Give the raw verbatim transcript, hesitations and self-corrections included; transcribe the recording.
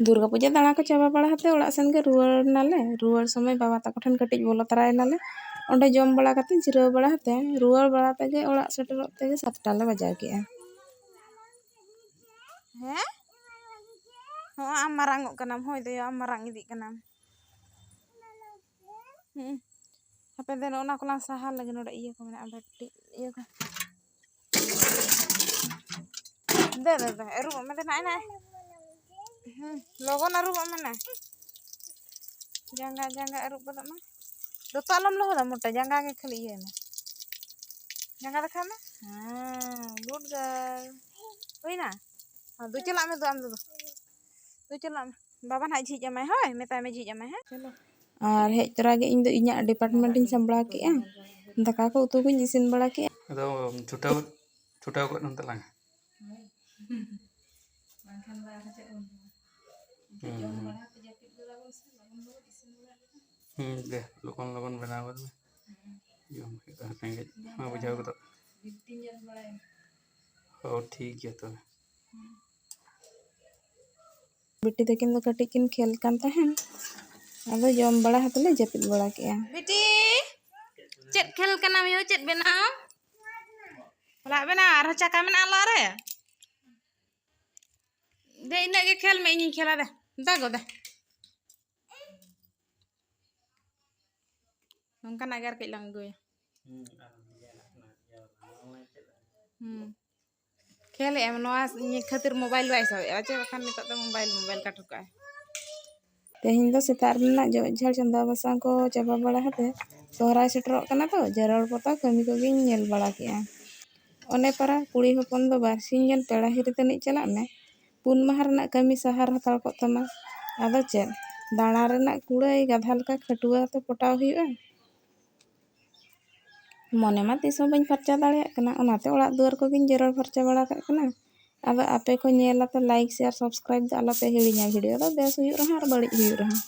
ᱫᱩᱨᱜᱟ ᱯᱩᱡᱟᱹ ᱫᱟᱬᱟ ᱠᱚ ᱪᱟᱵᱟ ᱵᱟᱲᱟ ᱠᱟᱛᱮ ᱚᱲᱟᱜ ᱥᱮᱱ ᱜᱮ ᱨᱩᱣᱟᱹᱲ ᱮᱱᱟᱞᱮ᱾ ᱨᱩᱣᱟᱹᱲ ᱥᱚᱢᱚᱭ ᱵᱟᱵᱟ ᱛᱟᱠᱚ ᱴᱷᱮᱱ ᱠᱟᱹᱴᱤᱡ ᱵᱚᱞᱚ ᱛᱟᱨᱟᱭᱮᱱᱟᱞᱮ᱾ ᱚᱸᱰᱮ ᱡᱚᱢ ᱵᱟᱲᱟ ᱠᱟᱛᱮ, ᱡᱤᱨᱟᱹᱣ ᱵᱟᱲᱟ ᱠᱟᱛᱮ, ᱨᱩᱣᱟᱹᱲ ᱵᱟᱲᱟ ᱛᱮᱜᱮ, ᱚᱲᱟᱜ ᱥᱮᱴᱮᱨᱚᱜ ᱛᱮᱜᱮ ᱥᱟᱛᱴᱟ ᱞᱮ ᱵᱟᱡᱟᱣ ᱠᱮᱜᱼᱟ᱾ ᱦᱮᱸ? ᱦᱚᱸ, ᱟᱢ ᱢᱟᱨᱟᱝ ᱚᱜ ᱠᱟᱱᱟᱢ᱾ ᱦᱳᱭ ᱫᱚᱭᱟ, ᱟᱢ ᱢᱟᱨᱟᱝ ᱤᱫᱤᱜ ᱠᱟᱱᱟᱢ᱾ ᱦᱩᱸ᱾ ᱦᱟᱯᱮ ᱫᱮᱱ, ᱚᱱᱟ ᱠᱚᱞᱟᱝ ᱥᱟᱦᱟ ᱞᱮᱜᱮ᱾ ᱱᱚᱰᱮ ᱤᱭᱟᱹ ᱠᱚ ᱢᱮᱱᱟᱜᱼᱟ, ᱵᱟᱹᱴᱤ ᱤᱭᱟᱹ ᱠᱚ᱾ ᱫᱮ, ᱫᱮ, ᱫᱮ, ᱟᱹᱨᱩᱵᱚᱜ ᱢᱮ ᱫᱮ, ᱱᱟᱭ, ᱱᱟᱭ᱾ ᱦᱩᱸ, ᱞᱚᱜᱚᱱ ᱟᱹᱨᱩᱵᱚᱜ ᱢᱮ ᱱᱟ᱾ ᱡᱟᱸᱜᱟ, ᱡᱟᱸᱜᱟ ᱟᱹᱨᱩᱵ ᱜᱚᱫᱚᱜ ᱢᱮ᱾ ᱫᱚᱛᱚ ᱟᱞᱚᱢ ᱞᱚᱦᱚᱫᱟ ᱢᱚᱴᱟ, ᱡᱟᱸᱜᱟ ᱜᱮ ᱠᱷᱟᱹᱞᱤ ᱤᱭᱟᱹᱭ ᱢᱮ᱾ ᱡᱟᱸᱜᱟ ᱫᱮᱠᱷᱟᱣ ᱢᱮ᱾ ᱦᱮᱸ, good girl᱾ ᱦᱩᱭᱱᱟ? ᱦᱮᱸ, ᱫᱩ ᱪᱟᱞᱟᱜ ᱢᱮ, ᱫᱩ ᱟᱢ ᱫᱚ, ᱫᱩ᱾ ᱫᱩ ᱪᱟᱞᱟᱜ ᱢᱮ᱾ ᱵᱟᱵᱟ ᱱᱟᱦᱟᱜ ᱡᱷᱤᱡ ᱟᱢᱟᱭ, ᱦᱳᱭ, ᱢᱮᱛᱟᱭ ᱢᱮ ᱡᱷᱤᱡ ᱟᱢᱟᱭ, ᱦᱮᱸ? ᱪᱚᱞᱚ᱾ ᱟᱨ ᱦᱮᱡ ᱛᱚᱨᱟ ᱜᱮ ᱤᱧ ᱫᱚ ᱤᱧᱟᱹᱜ department ᱤᱧ ᱥᱟᱢᱵᱲᱟᱣ ᱠᱮᱜᱼᱟ᱾ ᱫᱟᱠᱟ ᱠᱚ ᱩᱛᱩ ᱠᱚᱧ ᱤᱥᱤᱱ ᱵᱟᱲᱟ ᱠᱮᱜᱼᱟ᱾ ᱟᱫᱚ ᱪᱷᱩᱴᱟᱹᱣ, ᱪᱷᱩᱴᱟᱹᱣ ᱜᱚᱫ ᱮᱱ ᱛᱟᱞᱟᱝᱟ᱾ ᱵᱟᱝᱠᱷᱟᱱ ᱫᱚ ᱟᱨᱦᱚᱸ ᱪᱮᱫ ᱵᱚᱱ ᱡᱚᱢᱟ? ᱦᱩᱸ, ᱡᱚᱢ ᱦᱩᱸ᱾ ᱵᱟᱲᱟ ᱠᱟᱛᱮ ᱡᱟᱹᱯᱤᱫ ᱜᱚᱫᱟ ᱵᱚᱱ ᱥᱮ, ᱞᱚᱜᱚᱱ ᱞᱚᱜᱚᱱ ᱤᱥᱤᱱ ᱵᱟᱲᱟ ᱠᱟᱛᱮ᱾ ᱦᱩᱸ, ᱫᱮ, ᱞᱚᱜᱚᱱ ᱞᱚᱜᱚᱱ ᱵᱮᱱᱟᱣ ᱜᱚᱫ ᱢᱮ᱾ ᱦᱩᱸ᱾ ᱡᱚᱢ ᱦᱩᱭᱩᱜᱼᱟ, ᱨᱮᱸᱜᱮᱡ ᱢᱟ ᱵᱩᱡᱷᱟᱹᱣ ᱜᱚᱫᱚᱜ᱾ ᱵᱤᱱᱛᱤ ᱧᱮᱞ ᱵᱟᱲᱟᱭ ᱢᱮ᱾ ᱚ, ᱴᱷᱤᱠ ᱜᱮᱭᱟ ᱛᱚᱵᱮ᱾ ᱦᱩᱸ᱾ ᱵᱤᱴᱤ ᱛᱟᱹᱠᱤᱱ ᱫᱚ ᱠᱟᱹᱴᱤᱡ ᱠᱤᱱ ᱠᱷᱮᱞ ᱠᱟᱱ ᱛᱟᱦᱮᱱ, ᱟᱫᱚ ᱡᱚᱢ ᱵᱟᱲᱟ ᱠᱟᱛᱮ ᱞᱮ ᱡᱟᱹᱯᱤᱫ ᱵᱟᱲᱟ ᱠᱮᱜᱼᱟ᱾ ᱵᱤᱴᱤ, ᱪᱮᱫ ᱠᱷᱮᱞ ᱠᱟᱱᱟᱢ ᱭᱳ? ᱪᱮᱫ ᱵᱮᱱᱟᱣ? ᱨᱟᱜ ᱵᱮᱱᱟᱣ, ᱟᱨᱦᱚᱸ ᱪᱟᱠᱟ ᱢᱮᱱᱟᱜᱼᱟ ᱞᱟᱜ ᱨᱮ᱾ ᱫᱮ, ᱤᱱᱟᱹᱜ ᱜᱮ ᱠᱷᱮᱞ ᱢᱮ, ᱤᱧᱤᱧ ᱠᱷᱮᱞᱟ ᱫᱮ᱾ ᱫᱮ ᱜᱚ ᱫᱮ᱾ ᱱᱚᱝᱠᱟᱱᱟᱜ ᱜᱮ ᱟᱨ ᱠᱟᱹᱡ ᱞᱟᱝ ᱟᱹᱜᱩᱭᱟ᱾ ᱦᱩᱸ᱾ ᱠᱷᱮᱞᱮᱜ ᱟᱢ, ᱱᱚᱣᱟ ᱤᱭᱟᱹ ᱠᱷᱟᱹᱛᱤᱨ mobile ᱵᱟᱭ ᱥᱟᱵᱮᱜᱼᱟ, ᱪᱮᱫ ᱵᱟᱠᱷᱟᱱ ᱱᱤᱛᱚᱜ ᱫᱚ mobile, mobile ᱠᱟᱴ ᱠᱟᱜᱼᱟᱭ᱾ ᱛᱮᱦᱮᱧ ᱫᱚ ᱥᱮᱛᱟᱜ ᱨᱮᱱᱟᱜ ᱡᱚᱜ ᱡᱷᱟᱲ ᱪᱚᱸᱫᱟ ᱵᱟᱥᱟᱝ ᱠᱚ ᱪᱟᱵᱟ ᱵᱟᱲᱟ ᱠᱟᱛᱮ, ᱥᱚᱦᱨᱟᱭ ᱥᱮᱴᱮᱨᱚᱜ ᱠᱟᱱᱟ ᱛᱚ, ᱡᱮᱨᱮᱲ ᱯᱚᱛᱟᱣ ᱠᱟᱹᱢᱤ ᱠᱚᱜᱮᱧ ᱧᱮᱞ ᱵᱟᱲᱟ ᱠᱮᱜᱼᱟ᱾ ᱚᱱᱮ ᱯᱟᱨᱟ ᱠᱩᱲᱤ ᱦᱚᱯᱚᱱ ᱫᱚ ᱵᱟᱨᱥᱤᱧ ᱜᱟᱱ ᱯᱮᱲᱟ ᱦᱤᱨᱤ ᱛᱟᱹᱱᱤᱡ ᱪᱟᱞᱟᱜ ᱢᱮ, ᱯᱩᱱ ᱢᱟᱦᱟ ᱨᱮᱱᱟᱜ ᱠᱟᱹᱢᱤ ᱥᱟᱦᱟᱨ ᱦᱟᱛᱟᱲ ᱠᱚᱜ ᱛᱟᱢᱟ᱾ ᱟᱫᱚ ᱪᱮᱫ, ᱫᱟᱬᱟ ᱨᱮᱱᱟᱜ ᱠᱩᱲᱟᱹᱭ ᱜᱟᱫᱷᱟ ᱞᱮᱠᱟ ᱠᱷᱟᱹᱴᱩᱣᱟᱹ ᱛᱚ ᱯᱚᱴᱟᱣ ᱦᱩᱭᱩᱜᱼᱟ᱾ ᱢᱚᱱᱮ ᱢᱟ ᱛᱤᱥ ᱦᱚᱸ ᱵᱟᱹᱧ ᱯᱷᱟᱨᱪᱟ ᱫᱟᱲᱮᱭᱟᱜ ᱠᱟᱱᱟ, ᱚᱱᱟᱛᱮ ᱚᱲᱟᱜ ᱫᱩᱣᱟᱹᱨ ᱠᱚᱜᱮᱧ ᱡᱮᱨᱮᱲ ᱯᱷᱟᱨᱪᱟ ᱵᱟᱲᱟ ᱠᱟᱜ ᱠᱟᱱᱟ᱾ ᱟᱫᱚ ᱟᱯᱮ ᱠᱚ ᱧᱮᱞ ᱟᱯᱮ, like, share, subscribe ᱫᱚ ᱟᱞᱚᱯᱮ ᱦᱤᱲᱤᱧᱟ᱾ Video ᱫᱚ ᱵᱮᱥ ᱦᱩᱭᱩᱜ ᱨᱮᱦᱚᱸ ᱟᱨ ᱵᱟᱹᱲᱤᱡ ᱦᱩᱭᱩᱜ ᱨᱮᱦᱚᱸ᱾